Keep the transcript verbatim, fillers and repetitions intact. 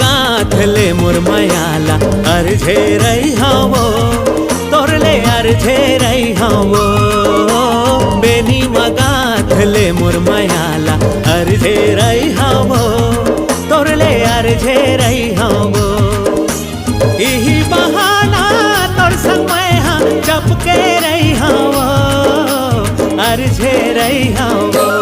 गांठ ले मोर मयाला, अरझे रही हवो, तोर ले अरझे रही हवो। बेनी म गांठ ले मोर मयाला, अरझे रही हवो, तोर ले अरझे रही हवो। इही बहाना तोर संग मैं हा चपके रही हवो, अरझे रही हवो।